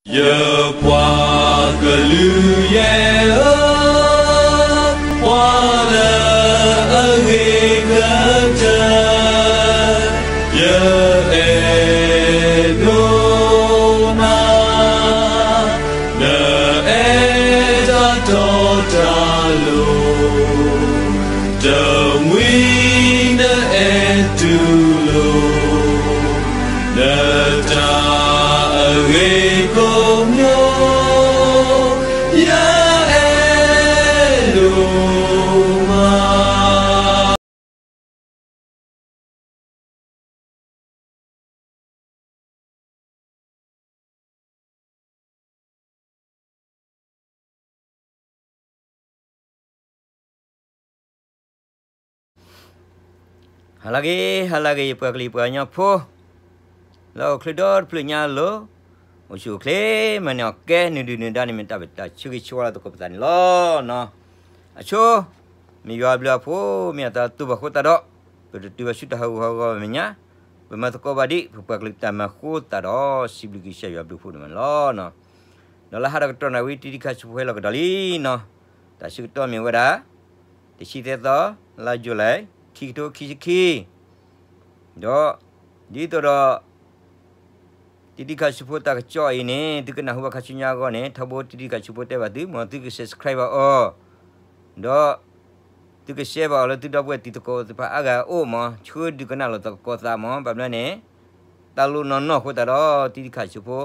ယပှၤကလုာ်ယဲၢ်ဧၢ, ပှၤလၢအဂ့ၤကတၢၢ်, ယအဲၣ်ဒိးနၤ, နအဲၣ်တၢ်တီတၢ်လိၤ, တမှံၤနအဲၣ်တူၢ်လိာ် နတၢ်အဂ့ၤကိးမံၤ, ယအဲၣ်ဒိးမး. ဟါလၢအဂ့ၤ ဟါလၢအဂ့ၤ ယပှၤကလုာ်ပှၤကညီဖိ လၢအိၣ်ချ့ဒီတဖျၢၣ်ညါအလိၤ, အိၣ်ဆူၣ်အိၣ်ချ့ မၤန့ၢ်အီၣ်ကဲ နုာ်ဒုၣ်နုာ်ဒါန့ၣ် မ့ၢ်တၢ်ဘၣ်တၢ်ဆၢဂ့ၤဆၢဝါလီၤသကိးပသးန့ၣ်လီၤ. အဆိ မ့ၢ်ယွၤအဘျုးအဖှိၣ် မ့ၢ်အသးတူၢ်ဘၣ်ဃိသတးဒီး ပတတုၤဘၣ်ဆူတၢ်ဟးဂူာ်ဟးဂီၤမဲာ်ညါ, ပမၤသကိးဘၣ်ဒံး ပပှၤကလုာ်တၢ်မၤဃိသတးဒီး စံးဘျုးကစၢ်ယွၤဘျုးဖှိၣ်န့ၣ်လီၤ. ဒီးလၢဟါဒီးကတီၢ်နၣ်ဝံ တံၤတံၤခါဆူဖိဟဲလီၤကဒီးလံနီၤ, တၢ်ဆၢကတီၢ်မ့ၢ်ဝဲဒၣ် တဆံသၢသီ လါယူၤလံ ခံကထိခံဆံခံ, ဒီး ဒ်သိးဒီး တံၤတံၤခါဆူဖိတၢ်ကစီၣ်အံၤန့ၣ် သုကနၢ်ဟူဘၣ်ခါဆူညါအဂီၢ်န့ၣ် ထီဘိတံၤတံၤခါဆူဖိတဲဘၣ်သု မ်သုက subscribe ဘၣ်အီၤ, ဒီး သုက share ဘၣ်အီၤလၢသုဒီပုၢ်ဝဲၢ်တံၤသကိးသ့ၣ်တဖၣ်အါဂၤအအိၣ်မး ဆှၢဒုးကနၣ်လိာ်သကိးသးမး ဘၣ်မနုၤန့ၣ် တၢ်လိၣ်နီၢ်နီၢ်အဃိသတးဒီး တံၤတံၤခါဆူဖိ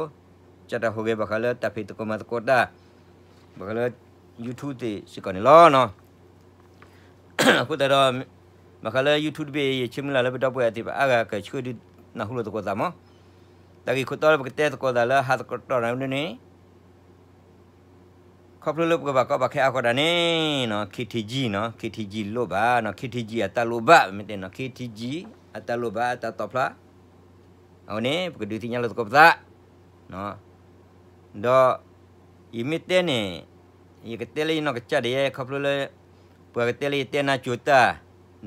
ကၢ်တၢ်ဟူးဂဲၤဘၣ်ဃးလၢတၢ်ဖံးသကိးမၤသကိးတၢ် ဘၣ်ဃးလၢ YouTube သ့ၣ်စ့ၢ်ကီးန့ၣ်လီၤ. အဃိသတးဒီး ဘၣ်ဃးလၢ YouTube တဘ့ၣ် ယဆၢမုၢ်လၢ်လၢပဒီပုၢ်ဝဲၢ်သ့ၣ်တဖၣ်အါဂၤကဆှၢဒုးနၢ်ဟူလိာ်သကိးသးမး, တၢ်ဂ့ၢ်ခိၣ်တီလၢပကတဲသကိးသးလၢဟါသကတီၢ်နၣ်ဝံန့ၣ် ခီဖျိလၢပကဘၣ်ကီဘၣ်ခဲအဃိဒၣ်န့ၣ် KTG နီၤ KTG လိၣ်ဘၣ်နီၤ KTG အတၢ်လိၣ်ဘၣ် မ့ၢ်တဲနီၤ KTG အတၢ်လိၣ်ဘၣ်အတၢ်တီၣ်ဖျါ အဝဲန့ၣ် ပကဒုးသ့ၣ်ညါလိာ်သကိးပသး ဒီး ယမ့ၢ်တဲန့ၣ် ယကတဲလၢယနီၢ်ကစၢ်ဒၣ်ယဲ ခီဖျိလၢ ပှၤကတဲလၢယတဲနါစိၤတၢ်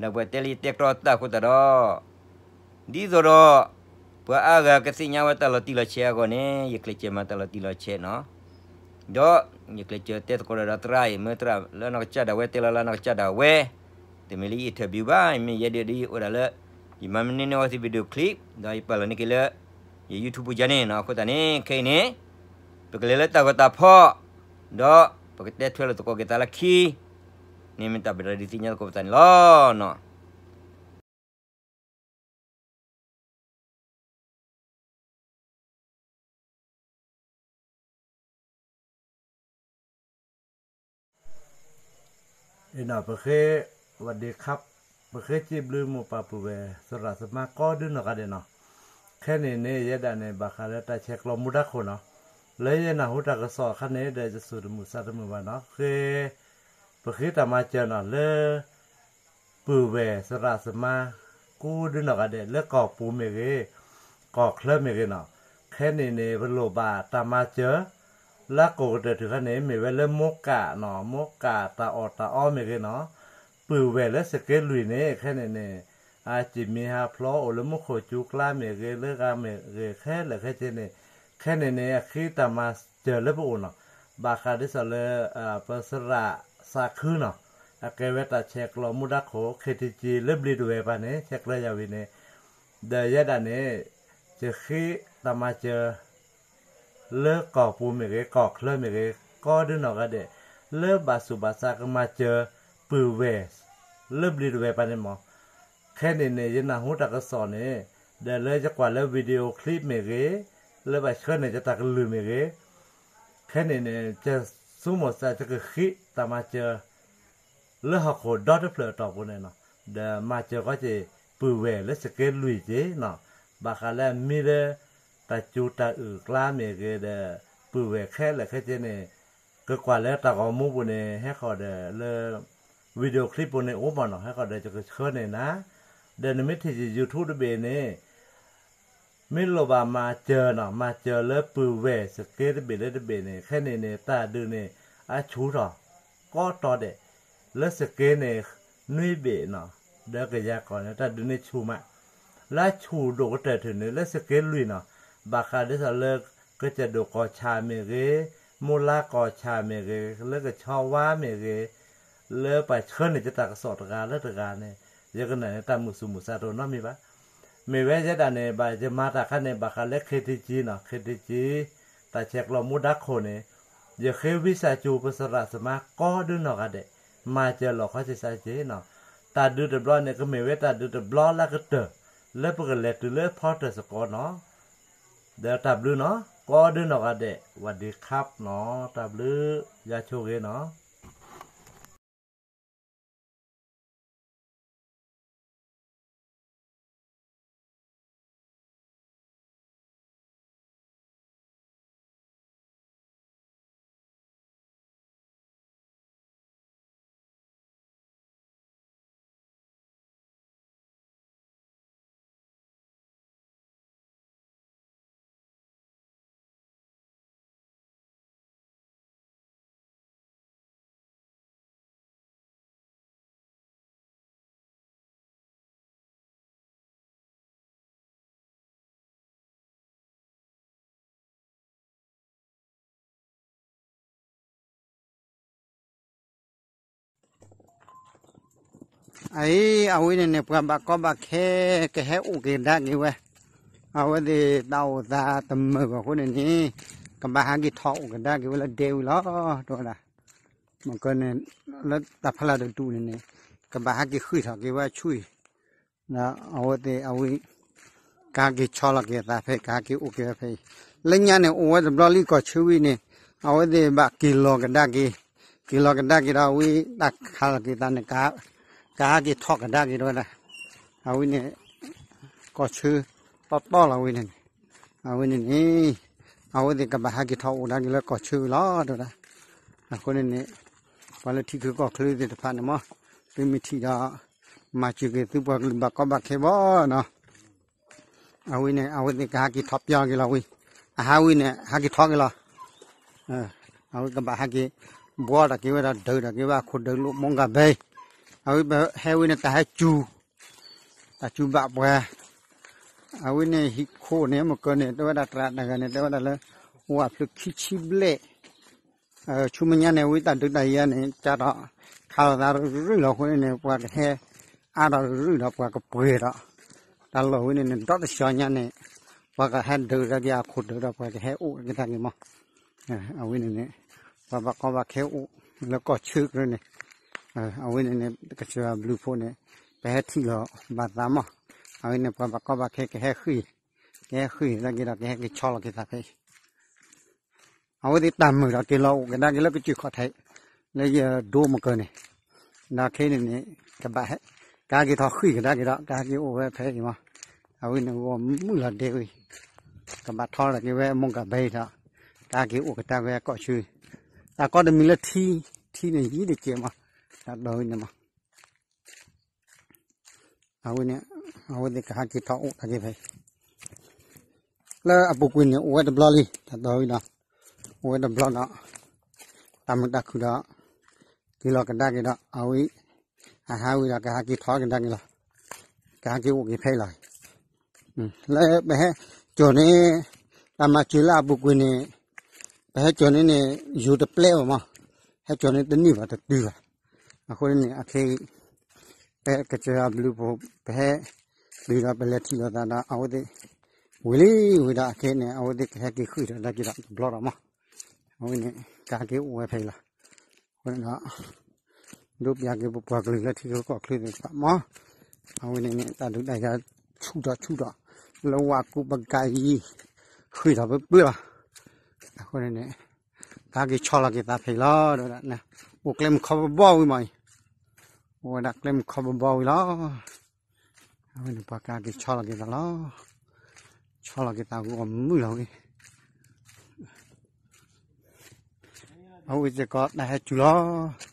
ဒီးပှၤတဲလၢယတဲကြီတၢ်အဃိသတးဒီး ဒ်သိးဒီး ပှၤအါဂၤကသ့ၣ်ညါဝဲတၢ်လီၤတံၢ်လီၤဆဲးအဂီၢ်န့ၣ် ယကျဲးစၢးမၤတၢ်လီၤတံၢ်လီၤဆဲးနီၤ ဒီး ယကျဲးစၢးတဲသကိးဒီးသရၣ်အံၤ မၢသရၣ်လၢနီၢ်ကစၢ်ဒၣ်ဝဲ တဲလီၤလၢနီၢ်ကစၢ်ဒၣ်ဝဲ တမ့ၢ်လၢယ interview ဘၣ် မ့ၢ်ယဲဒၣ်ဒ်ယအိၣ်ဒၣ်လၢ ယမၤမနုၤန့ၢ်ဝဲသ့ၣ် video clip ဒီးယပာ်လီၤန့ၢ်က့ၤလၢ ယ YouTube ပူၤယါန့ၣ်နီၤ အဃိသတးန့ၣ် ခဲအံၤန့ၣ် ပကလဲၤလၢတၢ်ဂီၤတၢ်ဖီၣ် ဒီးပကတဲထွဲလိာ်သကိးက့ၤသးလၢခံ န့ၣ်မ့ၢ်တၢ်ဘၣ်တၢ်ဒုးသ့ၣ်ညါသကိးပသးန့ၣ်လီၤ. အ့ၣ်နီၤ ပဃ့ ဝဒ့ခါ ပဃ့စံးဘျုးမိၢ်ပၢ်ပုၢ်ဝဲၢ် သရၣ်သမါကိးဒုနီၢ်ဂၤဒဲးနီၤ, ခဲန့ၣ်န့ၣ် ယဲဒၣ်န့ၣ် ဘၣ်ဃးလၢတၢ်ဆဲးကျိးမူဒါခိၣ်နီၤ, လၢယနၢ်ဟူတၢ်ကစီၣ်အခါန့ၣ်ဒီး ယစူၢ်တမုာ်သးတမုာ်ဘၣ်နီၤ, ဃ့ ပဃ့တၢ်မၤစၢၤနီၤ လၢ ပုၢ်ဝဲၢ်သရၣ်သမါ ကိးဒုနီၢ်ဂၤဒဲး လၢကီၢ်ပူၤမ့ၢ်ဂ့ၤ, ကီၢ်ချၢမ့ၢ်ဂ့ၤနီၤ, ခဲန့ၣ်န့ၣ် ပလိၣ်ဘၣ်တၢ်မၤစၢၤ လၢကိးကတၢၢ်တခါန့ၣ် မ့ၢ်ဝဲလၢမိၢ်ကၣ်နီၤ, မိၢ်ကၣ်တၢ်အီၣ်တၢ်အီမ့ၢ်ဂ့ၤနီၤ, ပုၢ်ဝဲၢ်လၢစက့လွံၢ်န့ၣ် ခဲန့ၣ်န့ၣ် အစံၣ်မံၤဟးဖျိးအိၣ်လၢမူခိၣ်ကၠူကျါမ့ၢ်ဂ့ၤ, လၢဂၤမ့ၢ်ဂ့ၤ ခဲလၢာ်ခဲဆ့န့ၣ်, ခဲန့ၣ်န့ၣ် အဃ့တၢ်မၤစၢၤလၢပအိၣ်နီၤ, ဘၣ်ဃးဒ်သိးလၢ ပသရၣ်သးခုနီၤ, အကဲဝဲတၢ်ဆဲးကျိးမူဒါခိၣ် KTG လၢဘျံးတဝဲၢ်ပၤန့ၣ် ဆဲးကျိးယၤဝံၤန့ၣ်, ဒီးယဲဒၣ်န့ၣ် ယဃ့တၢ်မၤစၢၤ လၢကီၢ်ပူၤမ့ၢ်ဂ့ၤ, ကီၢ်ချၢမ့ၢ်ဂ့ၤ, ကိးဒုနီၢ်ဂၤဒဲး လၢဘၣ်ဆူးဘၣ်ဆါကမၤစၢၤ ပုၢ်ဝဲၢ် လၢဘျံးတဝဲၢ်ပၤန့ၣ်မး, ခဲန့ၣ်န့ၣ် ယနၢ်ဟူတၢ်ကစီၣ်န့ၣ်, ဒီးလၢယကွၢ်လၢ video clip မ့ၢ်ဂ့ၤ, လၢဘၣ်ဆှၢန့ၢ်ယတၢ်ကလုၢ်မ့ၢ်ဂ့ၤ, ခဲန့ၣ်န့ၣ် ယဆိကမိၣ်သးယကဃ့တၢ်မၤစၢၤ လၢဟီၣ်ခိၣ်ဒီတဖျၢၣ်အတီၢ်ပူၤန့ၣ်နီၤ, ဒီးမၤစၢၤဃီက့ၤ ပုၢ်ဝဲၢ်လၢစက့လွံၢ်က့ၤနီၤ, ဘၣ်ဃးလၢအမံလၢ တၢ်စူၤတၢ်အုၣ်ကျါမ့ၢ်ဂ့ၤဒီး ပုၢ်ဝဲၢ်ခဲလၢာ်ခဲဆ့န့ၣ်, ကကွၢ်လၢတၢ်ဂီၤမူပူၤန့ၣ် ဟဲဃီၤဒီးလၢ video clip ပူၤန့ၣ်အိၣ်မးနီၤ, ဟဲဃီၤဒီးယကဆှၢန့ၢ်နၤ, ဒီးနမ့ၢ်ထံၣ်ယ YouTube တဘ့ၣ်န့ၣ် မ့ၢ်လိၣ်ဘၣ်မၤစၢၤနီၤ, မၤစၢၤလၢပုၢ်ဝဲၢ်စက့တဘ့ၣ်လၢတဘ့ၣ်န့ၣ်, ခဲန့ၣ်န့ၣ် တၢ်ဒုးန့ၣ် အဆူၣ်ထီၣ် ကိးတီၤဒဲး, လၢစက့န့ၣ် နွံဘ့ၣ်နီၤ, ဒီးကယၤကီၢ်န့ၣ် တၢ်ဒုးန့ၣ်ဆူၣ်မး, လၢအဆူၣ်ဒိၣ်ကတၢၢ်တဖၣ်န့ၣ် လၢစက့လွံၢ်နီၤ, ဘၣ်ဃးဒ်သိးလၢ ကစၢၢ်ဒိၣ်ကီၢ်ဆၣ်မ့ၢ်ဂ့ၤ, မိၢ်လါကီၢ်ဆၣ်မ့ၢ်ဂ့ၤ, လၢကဆီဝါမ့ၢ်ဂ့ၤ, လၢပှၤဆှၢန့ၢ်ကတၢ်ကစီၣ်တဂၤလၢတဂၤန့ၣ်, ယကနၣ်န့ၣ် တၢ်မုာ်သူၣ်မုာ်သးတအိၣ်နီတမံၤဘၣ်. မ့ၢ်ဝဲယဲဒၣ်န့ၣ် ဘၣ်ယမၤတၢ်ခါန့ၣ် ဘၣ်ဃးလၢ ခ့တကံနီၤ, ခ့တကံ, တၢ်ဆဲးကျိးမူဒါခိၣ်န့ၣ်, ယဃ့ဝံသးစူၤ ပသရၣ်သမါကိးဒုနီၢ်ဂၤဒဲး, မၤစၢၤလီၤခီစ့ၢ်ဆါစ့ၢ်နီၤ. တၢ်ဒုးတဘျီန့ၣ် ကမ့ၢ်ဝဲတၢ်ဒုးတဘျီလၢကတၢၢ် လၢပကလဲၤတုၤလၢဖီတၢၢ်စ့ၢ်ကီးနီၤ. ဒီးတၢ်ဘျုးနီၤ, ကိးဒုနီၢ်ဂၤဒဲး, ဝၤဒံခါနီၤ, တၢ်ဘျုး, ယွၤဆိၣ်ဂ့ၤနီၤ. အအံၤ အဝဲန့ၣ်န့ၣ် ပှၤဘၣ်ကီဘၣ်ခဲ ကဟဲအိၣ်က့ၤကဒါက့ၤဝဲ, အဝဲသ့ၣ်တၢ်အိၣ်သးတမုာ်ဘၣ်အဃိန့ၣ်န့ၣ်, ကဘၣ်ဟဲက့ၤထီၣ်အိၣ်ကဒါက့ၤဝဲလၢဒဲဝံၤလီၤ တဲဝဲဒၣ်. မ့ၢ်ကန့ၣ် လၢတၢ်ဖီလာ်တဒူၣ်န့ၣ်န့ၣ်, ကဘၣ်ဟဲက့ၤဃ့ၢ်ထီၣ်က့ၤဝဲအဆူၣ်အံၤ, ဒီးအဝဲသ့ၣ်အဝံၤ ကဟဲက့ၤဆီလီၤက့ၤအသးဖဲအံၤ, ကဟဲက့ၤအိၣ်က့ၤဝဲဖဲအံၤ, လၢညါန့ၣ် အိၣ်ဝဲတဘျီလံကီၢ်ဆၢဝံၤန့ၣ်, အဝဲသ့ၣ်ဘၣ်က့ၤလီၤကဒါက့ၤ, က့ၤလီၤကဒါက့ၤဒီးအဝံၤ တၢ်ခးလီၤက့ၤသးန့ၣ်, ကဟဲက့ၤထီၣ်ကဒါက့ၤဒီးဝဲဒၣ်, အဝံၤန့ၣ် ကီၢ်ဆၢ တီတီလီၤဝံၤန့ၣ်န့ၣ်, အဝဲန့ၣ်န့ၣ် အဝဲသ့ၣ်ကဘၣ်ဟဲက့ၤထီၣ်အိၣ်ဒါက့ၤလၢကီၢ်ဆၢဝံၤလီၤ တဲဝဲဒၣ်. အဃိန့ၣ်န့ၣ် ပှၤလၢထံချၢကီၢ်ချၢသ့ၣ်တဖၣ်န့ၣ်မ့ၢ်, သုမ့ၢ်ထံၣ်ဒီး မၤစၢၤက့ၤသုပှၤကလုာ်ဘၣ်ကီဘၣ်ခဲဘၣ်နီၤ. အဝဲန့ၣ် အဝဲသ့ၣ်ကဟဲက့ၤထီၣ်ပျီက့ၤလီၤဝံၤ, အဟးဝံၤန့ၣ် ဟဲက့ၤထီၣ်က့ၤလီၤ. အဝဲကဘၣ်ဟဲက့ၤ ဘှီတၢ်က့ၤဝဲဒၣ်ဒုးတၢ်က့ၤဝဲအခိၣ်ဒုးလိာ်မူကၤဘဲ, အဝဲဟဲဝံၤန့ၣ် တၢ်ဟဲစူၤ, တၢ်စူၤဘၣ်ပှၤ, အဝဲန့ၣ်ဟံၣ်ခိၣ်န့ၣ် မ့ၢ်ကန့ၣ် တဲဝဲဒၣ်တရၣ်တဂၤန့ၣ် တဲဝဲဒၣ်လၢ အိၣ်အဖျၢၣ်ခံဆံဘျဲၣ်, ဆူမဲာ်ညါန့ၣ် ဝံတၢ်ဒုးတၢ်ယၤန့ၣ် ကၢ်ထီၣ် ခးလိာ်သးရုၢ်လီၤအဃိန့ၣ်န့ၣ် ပှၤကဟဲအါထီၣ်ရုၢ်ဒီး ပှၤကပှဲၤဒီး တၢ်လီၢ်ဝဲန့ၣ်န့ၣ် ဒီတစှၤညါန့ၣ် ပှၤကဟဲဒုးကဒါက့ၤအခိၣ်ဒုးဒီး ပှၤကဟဲအိၣ်ကဒါက့ၤမး. အဝဲန့ၣ်န့ၣ် ပှၤဘၣ်ကီဘၣ်ခဲအိၣ်လၢကီၢ်ဆၢကရၢန့ၣ်, အဝဲန့ၣ်န့ၣ် ကစၢ်ယွၤဘျုးဖှိၣ်န့ၣ် ပဟဲထံၣ်လီၤဘၣ်သးမး. အဝဲန့ၣ် ပှၤဘၣ်ကီဘၣ်ခဲကဟဲဃ့ၢ်, ကဟဲဃ့ၢ်ကဒါက့ၤဒီး ကဟဲက့ၤဆီလီၤက့ၤသးဖဲအံၤ အဝဲသ့ၣ်တၢ်မုာ်ဒီး က့ၤလီၤအိၣ်ကဒါက့ၤလၢကစၢၢ်ခီၣ်ထံး လၢယဒိမကၢၤန့ၣ်, ဒီးခဲအံၤန့ၣ်န့ၣ် ကဘၣ်ဟဲ, ကဟဲက့ၤထီၣ်ဃ့ၢ်ကဒါက့ၤဒီး ကဟဲက့ၤအိၣ်ဝဲဖဲအံၤမး. အဝဲန့ၣ်ဂီၢ်မုၢ်လီၤဒဲဝံၤ, ကဘၣ်ထီထီၣ်က့ၤဝဲမူကၤဘဲအံၤဒီး ကဟဲက့ၤအိၣ်ကဒါဝဲကီၢ်ဆၢ, တၢ်ကီတမံၤလၢထံ, ထံန့ၣ်ယံၤတကဲးမး, တၢ်ဒီးဝဲန့ၣ်မး အဝဲန့ၣ် အဝဲသ့ၣ်ကဟဲက့ၤထီၣ်အိၣ်ကဒါက့ၤဖဲအံၤ, လၢအပူၤကွံာ်န့ၣ် အိၣ်ဝဲတဘျီလံ တၢ်တီၤဝံၤဒီး, အိၣ်ဝဲတဘျီဒီး, တၢ်မုာ်တၢ်ခုၣ်ဒီး, က့ၤလီၤကဒါက့ၤဒီး အဝဲ, အဟးဝံၤဒီးကဟဲက့ၤထီၣ်ကဒါက့ၤလီၤ, ကဟဲက့ၤအိၣ်က့ၤဖဲအံၤလီၤ. လၢပဟဲကၠီၤန့ၣ်, တၢ်မၤစၢၤလၢအပူၤကွံာ်န့ၣ်, ပဟဲကၠီၤန့ၣ်န့ၣ် ယိၤတပျဲဘၣ်မး, ဟဲကၠီၤန့ၣ်တန့ၢ်ဘၣ်တတုၤဘၣ်. အဃိန့ၣ်န့ၣ် အခဲအံၤ ပကစၢ်ယွၤဘျုးဖှိၣ် ပဟဲ, တုၤဒီးပလဲၤထံၣ်လိာ်သးဒီးအဝဲသ့ၣ်, ဝံၤလံဝံၤဒီးအခဲအံၤန့ၣ် အဝဲသ့ၣ်ကဟဲက့ၤဃုာ်ဒီးကဒါက့ၤဒီးတဘျီဒီးမး, အဝဲန့ၣ် ကဟဲက့ၤအိၣ်ဝဲဖဲအံၤလီၤ. အဃိန့ၣ်ဒီး ဒိးပျးက့ၤပပှၤကလုာ်လၢထံချၢကီၢ်ချၢသ့ၣ်တဖၣ်မး, အဝဲန့ၣ်န့ၣ် တၢ်ဒုးတၢ်ယၤဆူၣ်ထီၣ်ဆူၣ်ထီၣ်, လၢဝၤကူပကၤအံၤ, ဃ့ၢ်ထီၣ်ပှဲၤပှဲၤလီၤ. အဃိန့ၣ်န့ၣ် ကဟဲက့ၤဆီလီၤက့ၤသးဖဲအံၤလီၤ, အိၣ်ကျဲမုၢ်ခီဘီဘီဝံၤမးအံၤ, အိၣ်ဝဲဒၣ်ကျဲမုၢ်ခီဘီဘီဝံၤလီၤ. အဝဲန့ၣ်ပှၤကဟဲက့ၤဆီလီၤက့ၤသးလီၤ, ဆီလီၤက့ၤသးဂီၢ်မုၢ်လီၤဝံၤ အဝဲစ့ၢ်ကီးတၢ်ဟဲစူၤလီၤ,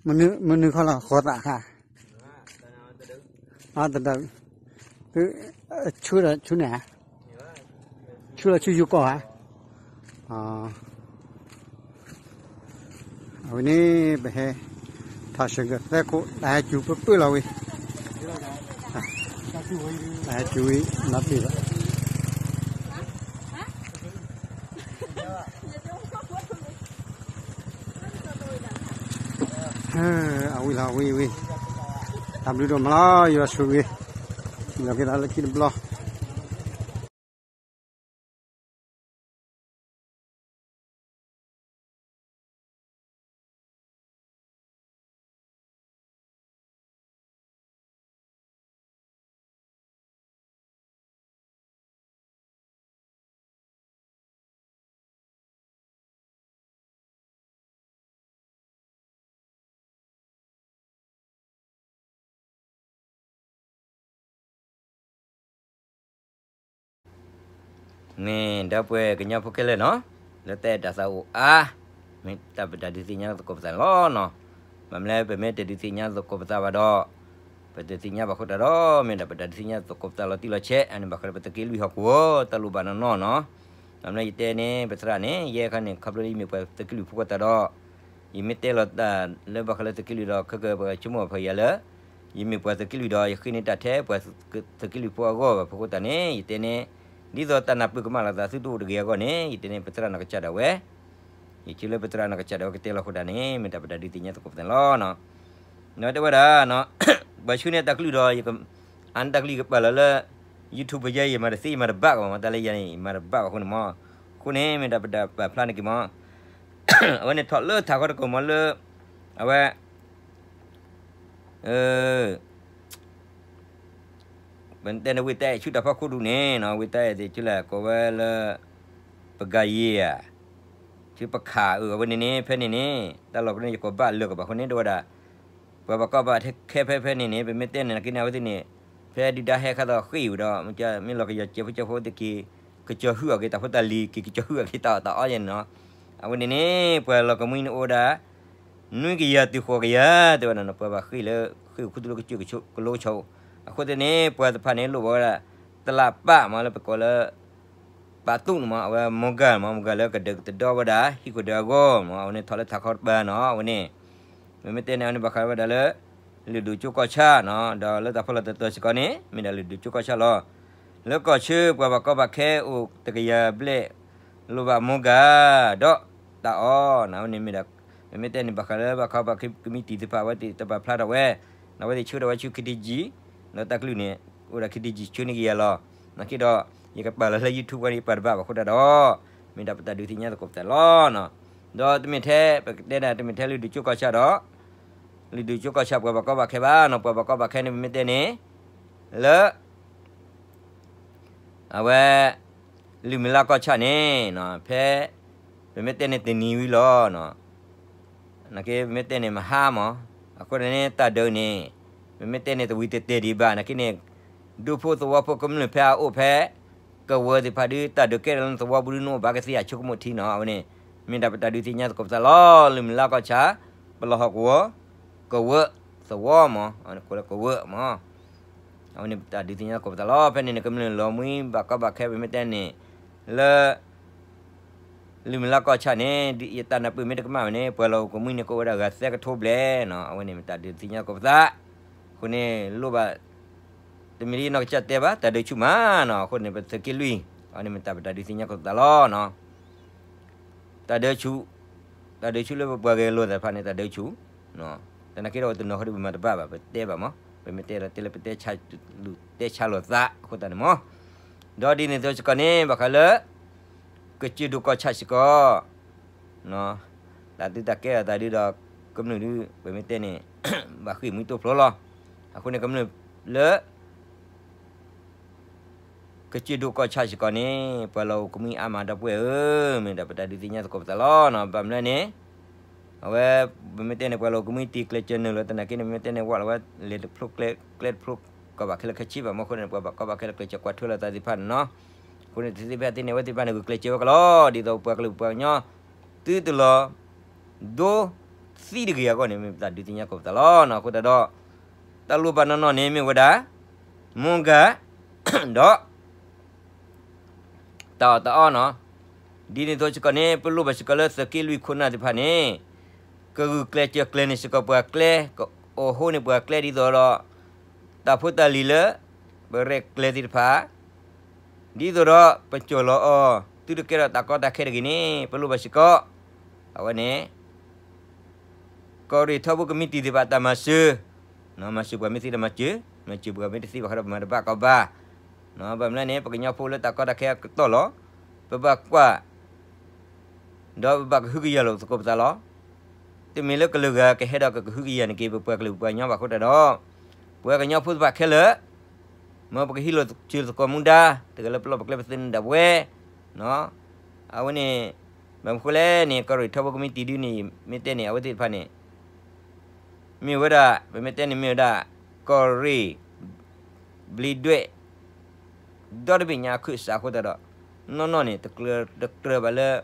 မနုၤခီလီၤဃီသးခါ, တဒၢး, ဆူဒီးဆူန့ၣ်ဧါ, ဆူလီၤဆူယိၤကီၢ်ဧါ, အဝဲန့ၣ် ပဟဲ, ထီၣ်ဆၢကသဲခိၣ် တၢ်ဟဲစူၤပှဲၤပှဲၤလီၤဝံၤ, တၢ်ဟဲစူၤဝံၤနီတဘ့ၣ်ဘၣ်. အဝံၤလီၤ ဝံၤဝံၤ, တၢ်ဘျုးဒိၣ်မးလီၤ ယွၤဆိၣ်ဂ့ၤ, လီၤက့ၤသးလၢခံတဘျီ န့ၣ် ဒီပုၢ်ဝဲၢ်ကညီဖိခဲလၢာ်နီၤ, လၢတၢ်အဲၣ်တၢ်သးအိၣ်အါ, မ့ၢ်တၢ်ပတၢ်ဒုးသ့ၣ်ညါသကိးပသးန့ၣ်လီၤနီၤ. ဘၣ်မနုၤလဲၣ် ပမ့ၢ်တဒုးသ့ၣ်ညါသကိးပသးဘၣ်ဒီး, ပတသ့ၣ်ညါဘၣ်အဃိသတးဒီး မ့ၢ်ဒၣ်ပတၢ်ဒုးသ့ၣ်ညါသကိးပသးလီၤတံၢ်လီၤဆဲး, အန့ၣ်ဘၣ်ဃးလၢပသုးက့လွံၢ်ဟီၣ်ကဝီၤ တၢ်လိၣ်ဘၣ်နီၢ်နီၢ်နီၤ. ဘၣ်မနုၤလဲၣ်ယတဲန့ၣ် ပသရၣ်န့ၣ် ယဲခါန့ၣ် ခီဖျိလၢယမ့ၢ်ပှၤသုးက့လွံၢ်ဖိအဃိသတးဒီး ယမ့ၢ်တဲလီၤတၢ်လၢဘၣ်ဃးလၢသုးက့လွံၢ်ဒီး ခဲကပှၤဆိကမိၣ်ဖဲယၤလၢ ယမ့ၢ်ပှၤသုးက့လွံၢ်ဒီး ယဃ့န့ၢ်တၢ်ထဲပှၤသုးက့လွံၢ်ဖိအဂီၢ်ဘၣ်အဃိသတးန့ၣ် ယတဲန့ၣ် ဒ်သိးတၢ်နၢ်ပၢၢ်ကမၣ်လိာ်သးသုတအိၣ်တဂ့ၤအဂီၢ်န့ၣ် ယတဲန့ၣ် ပသရၣ်နီၢ်ကစၢ်ဒၣ်ဝဲ ယဆိလၢပသရၣ်နီၢ်ကစၢ်ဒၣ်ဝဲကတဲလီၤအဃိသတးန့ၣ် မ့ၢ်ဒၣ်ပတၢ်ဒုးသ့ၣ်ညါသကိးပသးန့ၣ်လီၤ. ဒီးတဲဝဲဒၣ် ပှၤဆှၢန့ၢ်တၢ်ကလုၢ်ဒီး ယက အန့ၣ်တၢ်ကလုၢ်ယကပာ်လီၤလၢ YouTube ပယဲ ယမၤတသ့ယမၤတဘၣ်ကဘၣ်မး တၢ်လၢယၤန့ၣ် ယမၤတဘၣ်ဘၣ်အဃိန့ၣ်မး, အဃိန့ၣ် မ့ၢ်ဒၣ်ပတၢ်ပာ်ဖျါန့ၣ်က့ၤမး, အဝဲန့ၣ်ထီၣ်လၢထးခီတကီၢ်မးလၢ အဝဲ ပတဲန့ၣ်ဝ့ၢ်တၢ်အဲၣ်ဆူတၢ်ဖီခိၣ်ဒူၣ်န့ၣ်နီၤ ဝ့ၢ်တၢ်အဲၣ်သ့ၣ်ဆူလဲၣ် ကိးဝဲလၢ ပကၤယံၤဧါ, ဆူပခးအၢ အဝဲန့ၣ်န့ၣ် ဖဲန့ၣ်န့ၣ် တၢ်လီၢ်ကန့ၣ် ယကိးဘၣ်လၢကဘၣ်အဃိန့ၣ် တဲဝဲဒၣ် ပှၤဘၣ်ကီဘၣ်ခဲဖဲဖဲန့ၣ်န့ၣ် ပမ့ၢ်တဲန့ၣ်က့န့ၣ် အဝဲသ့ၣ်န့ၣ် ဖဲဒုၣ်ဒါဟဲခါသီဃ့ၢ်ဝဲဒီး မ့ၢ်လီၤကယီၤစဲးဖိကၠီဖိသ့ၣ်က့ၤ ကစီၤဟုၣ်အီၤက့ၤတၢ်ဖိတၢ်လံၤ က့ၤကစီၤဟုၣ်အီၤက့ၤတၢ်အီၣ်တၢ်အီယဲၢ်န့ၣ်နီၤ, အဝဲန့ၣ်န့ၣ် ပှၤလီၢ်ကမှံန့ၣ်အိၣ်ဝဲဒၣ် နွံကယၤတုၤဃိးကယၤ တဲဝဲဒၣ်နီၤ ပှၤဘၣ်ဃ့ၢ်လၢ ဃ့ၢ်အိၣ်ခူသူၣ်လၢကစၢၢ်ကလိကဆီအိၣ်, အဃိသတးန့ၣ် ပှၤတဖၣ်န့ၣ်လိၣ်ဘၣ်ဝဲဒၣ် တလးပၣ်မးလၢပကိးလၢ ပာ်သူၣ်န့ၣ်မး အဝဲမီၢ်ဂၢၢ်မး မီၢ်ဂၢၢ်လၢကဒုးကတဒီဝဲဒၣ် ဟံၣ်ခိၣ်ဒၢအဂီၢ်မး အဝဲန့ၣ်ထီၣ်လၢထးခီတပၤနီၤ အဝဲန့ၣ် ပမ့ၢ်တဲန့ၣ် အဝဲန့ၣ်ဘၣ်ဃးဝဲဒၣ်လၢ လုၢ်ဒိၣ်ကၠိကီၢ်ဆၣ်နီၤ ဒီးလၢတၢ်ဖီလာ်တတီၤစ့ၢ်ကီးန့ၣ် မ့ၢ်ဒၣ်လုၢ်ဒိၣ်ကၠိကီၢ်ဆၣ်လီၤ. လၢကီၢ်ဆၢပှၤဘၣ်ကီဘၣ်ခဲအိၣ်တကယၤဘျဲၣ် လိၣ်ဘၣ်မီၢ်ဂၢၢ် ဒီးတၢ်အီၣ်နီၤ အဝဲန့ၣ်မ့ၢ်ဒၣ် ပမ့ၢ်တဲန့ၣ် ဘၣ်ဃးလၢဘၣ်ဃးဘၣ်ကမံးတံာ်သ့ၣ်တဖၣ် အဝဲသ့ၣ်တၢ်ပာ်ဖျါထီၣ်ဝဲ ဒီးအဝဲသ့ၣ်ဆှၢထီၣ်ဝဲဆူ ခ့တံကၠံၣ် ဒီးတၢ်ကလုၢ်န့ၣ် အိၣ်ဒၣ်ခ့တံကၠံၣ်ဆှၢန့ၢ်ကယၤလီၤ. နာ်က့ဒီး ယကပာ်လီၤလၢ YouTube ဝဲန့ၣ် ယပာ်တဘၣ်ဘၣ်အဃိတၢ်ဒီး မ့ၢ်ဒၣ်ပတၢ်ဒုးသ့ၣ်ညါသကိးပသးလီၤနီၤ. ဒီးတမ့ၢ်ထဲ ပကတဲဒၣ်တမ့ၢ်ထဲလုၢ်ဒိၣ်ကၠိကီၢ်ဆၣ်ဒီး လုၢ်ဒိၣ်ကၠိကီၢ်ဆၣ်ပှၤဘၣ်ကီဘၣ်ခဲဘၣ်နီၤ ပှၤဘၣ်ကီဘၣ်ခဲန့ၣ် ပမ့ၢ်တဲန့ၣ် လၢ အဝဲ လုၢ်မုၢ်လၢ်ကီၢ်ဆၣ်န့ၣ် ဖဲ ပမ့ၢ်တဲန့ၣ်တနံၤဝံၤလီၤ. နာ်က့ ပမ့ၢ်တဲန့ၣ် မဟါမး, အဃိန့ၣ် တၢ်ဒုးန့ၣ် ပမ့ၢ်တဲန့ၣ် တဝံၤတတဲာ်ဒံးဘၣ် နာ်က့န့ၣ် ဒူဖိသဝီဖိကမျၢၢ်ဖဲအအိၣ်ဖဲ ကဝၢၤသ့ၣ်တဖၣ်ဒုး တၢ်ဒုးကဲထီၣ်လၢနသဝီပူၤဒုး နအိၣ်ဘၣ်ကသ့အဆိကမိၣ်ထံနီၤ အဝဲန့ၣ် မ့ၢ်ဒၣ်ပတၢ်ဒုးသ့ၣ်ညါသကိးပသးလီၤ. လုၢ်မုၢ်လၢ်ကီၢ်ဆၣ် ပလီၢ်ဟီၣ်ကဝီၤ ကဝၢၤသဝီမး ကိးလၢကဝၢၤမး အဝဲန့ၣ်ပတၢ်ဒုးသ့ၣ်ညါသကိးပသးလီၤ. ဖဲန့ၣ်န့ၣ် ကမျၢၢ်လီၤမှံဘၣ်ကီဘၣ်ခဲ ပမ့ၢ်တဲန့ၣ် လၢ လုၢ်မုၢ်လၢ်ကီၢ်ဆၣ်န့ၣ် ယတၢ်နၢ်ပၢၢ်မ့ၢ်တကမၣ်ဝဲန့ၣ် ပှၤလီၢ်အိၣ်ကမှံန့ၣ်ကအိၣ်ဝဲဒၣ်ဂၤသၢကထိဘျဲၣ်နီၤ အဝဲန့ၣ်မ့ၢ်တၢ်ဒုးသ့ၣ်ညါသကိးပသး အဃိန့ၣ် လိၣ်ဘၣ် တမ့ၢ်လၢယနီၢ်ကစၢ်တဲဘၣ် တၢ်ဒုးဆူၣ်မးနီၤ အဃိန့ၣ် ပသုးက့လွံၢ် အဝဲန့ၣ်မ့ၢ်တၢ်ပတၢ်ဒုးသ့ၣ်ညါသကိးပသးလီၤနီၤ. တၢ်ဒုးဆူၣ် တၢ်ဒုးဆူၣ်လၢပပှၤဂဲၤလိာ်သးတဖၣ်န့ၣ် တၢ်ဒုးဆူၣ် သနာ်က့ဒီး တနီၤဃီဒီးပမၤတဘၣ်ဘၣ် ပတဲဘၣ်မး ပမ့ၢ်တဲဒီး တဲလၢပတဲဆါ လူၤတဲဆါလိာ်သးအဃိသတးန့ၣ်မး ဒီးဒ်န့ၣ်အသိးစ့ၢ်ကီးန့ၣ် ဘၣ်ဃးလၢ ကစၢၢ်ဒိၣ်ကီၢ်ဆၣ်စ့ၢ်ကီး တၢ်သုတၢ်ကဲထီၣ်သးဒုဒီး ကမျၢၢ်ဒု ပမ့ၢ်တဲန့ၣ် ဘၣ်ဃ့ၢ်မှံတိဖျိလီၤ. အဃိန့ၣ် ကမျၢၢ်လၢ ကစၢၢ်ဒိၣ်ကီၢ်ဆၣ်စ့ၢ်ကီးန့ၣ် ပှၤလီၢ်အိၣ်ကမှံအါမးဒီပုၢ်ဝဲၢ်ဧၢ, မ့ၢ်ဒၣ်ပတၢ်ဒုးသ့ၣ်ညါသကိးပသးလီၤနီၤ. ဘၣ်မနုၤလဲၣ်န့ၣ် အဝဲ ပမ့ၢ်တဲန့ၣ် ပှၤလီၢ်အိၣ်ကမှံတ့ၢ်ကျဲးစၢးနုာ်လီၤ သနာ်က့န့ၣ် ပမ့ၢ်တဲန့ၣ် ဝဲလီၤဝဲ လဲၤတဖျိ ကျဲတဖျိ ကီၢ်ဘၣ်ခဲလၢာ်ခဲဆ့ဘၣ်မး အဃိန့ၣ် ပှၤဘၣ်ကီဘၣ်ခဲလၢာ်ကျဲးစၢးကွၢ်ထွဲလိာ်သးသ့ၣ်တဖၣ်န့ၣ်နီၤ. အဃိန့ၣ် တသ့ဖဲသ့န့ၣ် အဝဲသ့ၣ်တဖၣ်န့ၣ် ဂုာ်ကျဲးစၢးဝဲကလီၤ ဒ်သိးပှၤကလုာ်ပှၤကညီ သုတလီၤ ဒိသံတဂ့ၤအဂီၢ်န့ၣ် မ့ၢ်ပတၢ်ဒုးသ့ၣ်ညါသကိးပသးလီၤနီၤ. အဃိသတးဒီး တၢ်လိၣ်ဘၣ်နီၢ်နီၢ်န့ၣ်မ့ၢ်ဝဲဒၣ် မူဂၤ ဒီး တၢ်အီၣ်တၢ်အီနီၤ. ဒ်န့ၣ်အသိးစ့ၢ်ကီးန့ၣ် ပလိၣ်ဘၣ်စ့ၢ်ကီးလၢသုးက့လွံၢ်ခိၣ်နၢ်သ့ၣ်တဖၣ်န့ၣ် ကဂုာ်ကျဲးစၢးကျဲၤန့ၢ်စ့ၢ်ကီးပှၤကျဲ ကအိၣ်ဟိန့ၢ်ပှၤကျဲဒ်သိးဒီး တၢ်ဖိတၢ်လံၤလၢ ပရဲၣ်ကျဲၤသ့ၣ်တဖၣ် ဒ်သိးဒီးပစိာ်လီၤအီၤ သုတကဲထီၣ်တၢ်ကီတၢ်ခဲတဂ့ၤန့ၣ် ပလိၣ်ဘၣ်စ့ၢ်ကီး အဝဲန့ၣ် ကီၢ်ရ့ၣ်ထီဘိကမံးတံာ်သ့ၣ်တဖၣ်တၢ်မၤစၢၤ, မၤစၢၤပှၤမ့ၢ်သ့ဒီးမၤစၢၤ, မၤစၢၤပှၤမ့ၢ်တသ့ဘၣ်ဃီဒီးပမၤတဘၣ်ကီဘၣ်. ဘၣ်မနုၤလဲၣ်န့ၣ် ပကညီဖိလၢတၢ်ကီတၢ်ခဲအကတီၢ်လီၤ. ပဘၣ်ကွၢ် ဒီးပဘၣ်ကဟုကယာ်လိာ်သကိးပသးလီၤ. တမ့ၢ်လၢကလုာ်ဂၤကဟဲဒီးကကဟုကယာ်န့ၢ်က့ၤ ပပှၤကလုာ်ပှၤကညီဘၣ်အဃိသတးဒီး, ပှၤကညီဖိသ့ၣ်တဖၣ်ခဲလၢာ်, မ်ပကဟံးလိာ်စၢၤသကိးမူဒါ, တဂၤလၢပလီၢ်ပကျဲပသနၢၣ်ဒၣ်ဝဲ, အဝဲန့ၣ်, ဘၣ်မနုၤဃိလဲၣ်န့ၣ် ကီၢ်ရ့ၣ်ထီဘိကမံးတံာ်ဒုန့ၣ် မ့ၢ်တဲန့ၣ် အဝဲသ့ၣ်တဖၣ်န့ၣ် မ့ၢ်ဝဲဒၣ် ပမ့ၢ်တဲန့ၣ်မ့ၢ်ဝဲဒၣ် ကီၢ်ရ့ၣ် ဘျံးဒွဲၣ် ဒီတဘ့ၣ်ညါအခုၣ်စးအဃိသတးဒီး, နီၢ်နီၢ်န့ၣ် တကြၢးဘၣ်လၢ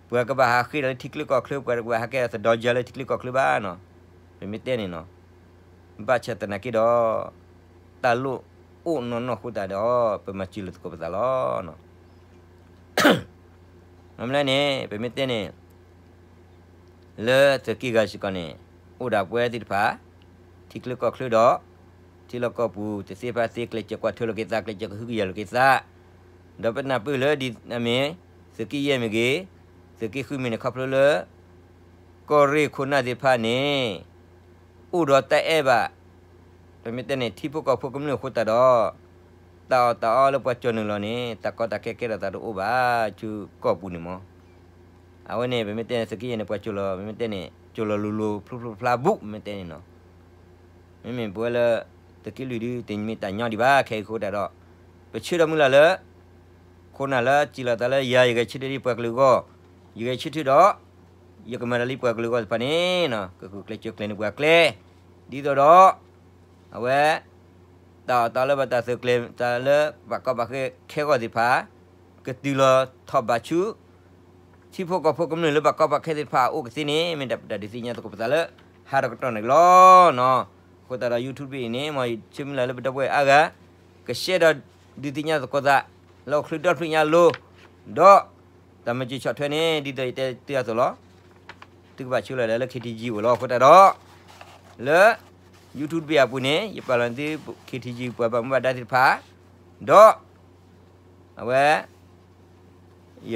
ပှၤကဘၣ်ဟးဃ့ဒီးလၢထံချၢကီၢ်ချၢ ပှၤကဘၣ်ဟးကဲသဒီယၤလၢထံချၢကီၢ်ချၢဘၣ်နီၤ, ပမ့ၢ်တဲန့ၣ်နီၤ, ဘၣ်ဆၣ်သနာ်က့ဒီး တၢ်လိၣ်အိၣ်နီၢ်နီၢ်အဃိသတးဒီး ပမၤစၢၤလိာ်သကိးပသးလီၤ. မ့ၢ်မနုၤလဲၣ်န့ၣ် ပမ့ၢ်တဲန့ၣ် လၢသုးက့ဂၤစ့ၢ်ကီးန့ၣ် အိၣ်ဒၣ်ပှၤသ့ၣ်တဖၣ် ထံချၢကီၢ်ချၢဒီး ထံလီၢ်ကီၢ်ပူၤ တသ့ဖးသ့ ကျဲးစၢးကွၢ်ထွဲလိာ်က့ၤသး ကျဲးစၢးကဟုကယာ်လိာ်က့ၤသး, ဒီးပနၢ်ပၢၢ်လၢဒ်အမ့ၢ် သုးက့ယဲၢ်မ့ၢ်ဂ့ၤ, သုးက့ဃုမ့ၢ်ဂ့ၤန့ၣ် ခီဖျိလၢ ကီၢ်ရ့ၣ်ခိၣ်နၢ်သ့ၣ်တဖၣ်န့ၣ် အိၣ်ဒီးတၢ်အဲၣ်ဘၣ်, ပမ့ၢ်တဲန့ၣ် ထံဖိကီၢ်ဖိကမျၢၢ်အဃိသတးဒီး တၢ်အီၣ်တၢ်အီလၢပှၤကၠီၤနုာ်လီၤန့ၣ် တၢ်ကီတၢ်ခဲကဲထီၣ်သးတအိၣ်ဘၣ် ဆူကီၢ်ပူၤန့ၣ်မး. အဝဲန့ၣ် ပမ့ၢ်တဲန့ၣ် သုးက့ယဲၢ်န့ၣ် ပှၤကၠီၤလီၤ ပမ့ၢ်တဲန့ၣ် ကၠီၤလီၤလိၤလိၤဖျိဖျိဖျါဖျါဘူး ပမ့ၢ်တဲန့ၣ်နီၤ. မ့မ့ၢ်ပဝဲလၢ သုးက့လွံၢ်ဒု တမ့ၢ်တၢ်ညီဒံးဘၣ် ခဲအံၤအဃိသတးဒီး ပဆၢဒီးမုၢ်လၢ်လၢ ခိၣ်နၢ်လၢစံးလီၤသးလၢယၤ ယဂဲၤဆၢထၢၣ်ဒ်ပှၤကလုာ်အဂီၢ်, ယဂဲၤဆၢထၢၣ်ဒီး ယကမၤတၢ်လၢပှၤကလုာ်အဂီၢ်သ့ၣ်တဖၣ်န့ၣ် ကကျဲးစၢးကျဲၤန့ၢ်ပှၤကျဲ, ဒ်သိးဒီး အဝဲ တၢ်အီၣ်တၢ်အီလၢဘၣ်တၢ်သုးကျဲၤ တၢ်လၢဘၣ်ကီဘၣ်ခဲခဲဂီၢ်သ့ၣ်တဖၣ် ကတုၤလီၤထီၣ်ဘးဆူ ထံဖိကီၢ်ဖိကမျၢၢ်လၢဘၣ်ကီဘၣ်ခဲသ့ၣ်တဖၣ်အအိၣ်ကသ့န့ၣ် မ့ၢ်တၢ်ပတၢ်ဒုးသ့ၣ်ညါသကိးပသးလၢ ဟးထီၣ်ကတီၢ်န့ၣ်လီၤ. အဃိသတးဒီး YouTube အံၤန့ၣ် မ်ယဆၢမုၢ်လၢ်လၢပဒီပုၢ်ဝဲၢ်အါဂၤ ကshareဒီးဒုးသ့ၣ်ညါသကိးသး လၢအိၣ်ချ့ဒီဖျၢၣ်ညါအလိၤ, ဒီး တၢ်မၤစၢၤဆီၣ်ထွဲန့ၣ် ဒ်သိးယတဲသုအသိးလီၤ. သုကဘၣ်ဆၢလီၤဒၣ်လၢ KTG အအိၣ်လီၤ. အဃိသတးဒီး လၢ YouTube တဘ့ၣ်အပူၤန့ၣ် ယပာ်လီၤသု KTG ပှၤဘၣ်မူဘၣ်ဒါသ့ၣ်တဖၣ်, ဒီး အဝဲ ယ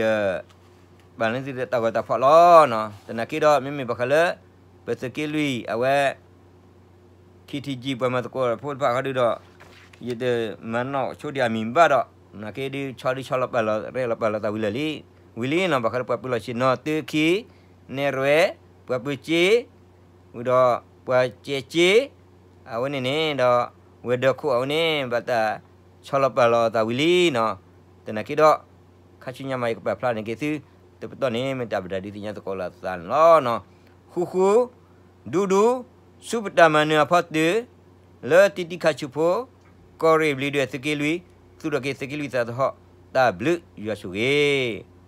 ပာ်လီၤသုတၢ်ဂီၤတၢ်ဖီၣ်လီၤ. သနာ်က့ဒီး မ့မ့ၢ်ဘၣ်ဃးလၢ ပသုးက့လွံၢ် အဝဲ KTG ပှၤမၤသကိးဖိတဖၣ်ဃီဒုဒီး ယတမၤနီၣ်ဆိဒံးအမံၤဘၣ်ဒီး သနာ်က့ဒုး ဆီဒုးဆီလီၤပာ်လီၤရဲၣ်လီၤပာ်လီၤသးဝံၤလၢာ်လံ, ဝံၤလံနီၤ. ဘၣ်ဃးလၢပှၤပၢၤလီၢ်ဆ့ၣ်နီၤ သုခံ, နဲၣ်ရွဲၣ်, ပှၤပၢၤစ့, ဝံၤဒီးပှၤစဲးစ့, အဝဲန့ၣ်န့ၣ်ဒီး ဝဲၤဒၢးခိၣ်အဝဲန့ၣ် ဘၣ်တၢ်ဆီလီၤပာ်လီၤသးဝံၤလံနီၤ. သနာ်က့ဒီး ခါဆူညါမး ယကပာ်ဖျါန့ၢ်က့ၤသု, တပတီၢ်န့ၣ် မ့ၢ်တၢ်ပတၢ်ဒုးသ့ၣ်ညါသကိးလိာ်သးန့ၣ်လီၤ. ဃူဃူ, ဒူဒူ, ဆူပတၢ်မၤနၢၤအဖီတၢၢ်, လၢတံတံခါဆူဖိ, ကီၢ်ရ့ၣ်ဘျံးဒွဲၣ်သုးက့လွံၢ်, သူၣ်ထီၣ်က့ၤသုးက့လွံၢ်သးသဟီၣ်, တၢ်ဘျုးယွၤဆိၣ်ဂ့ၤ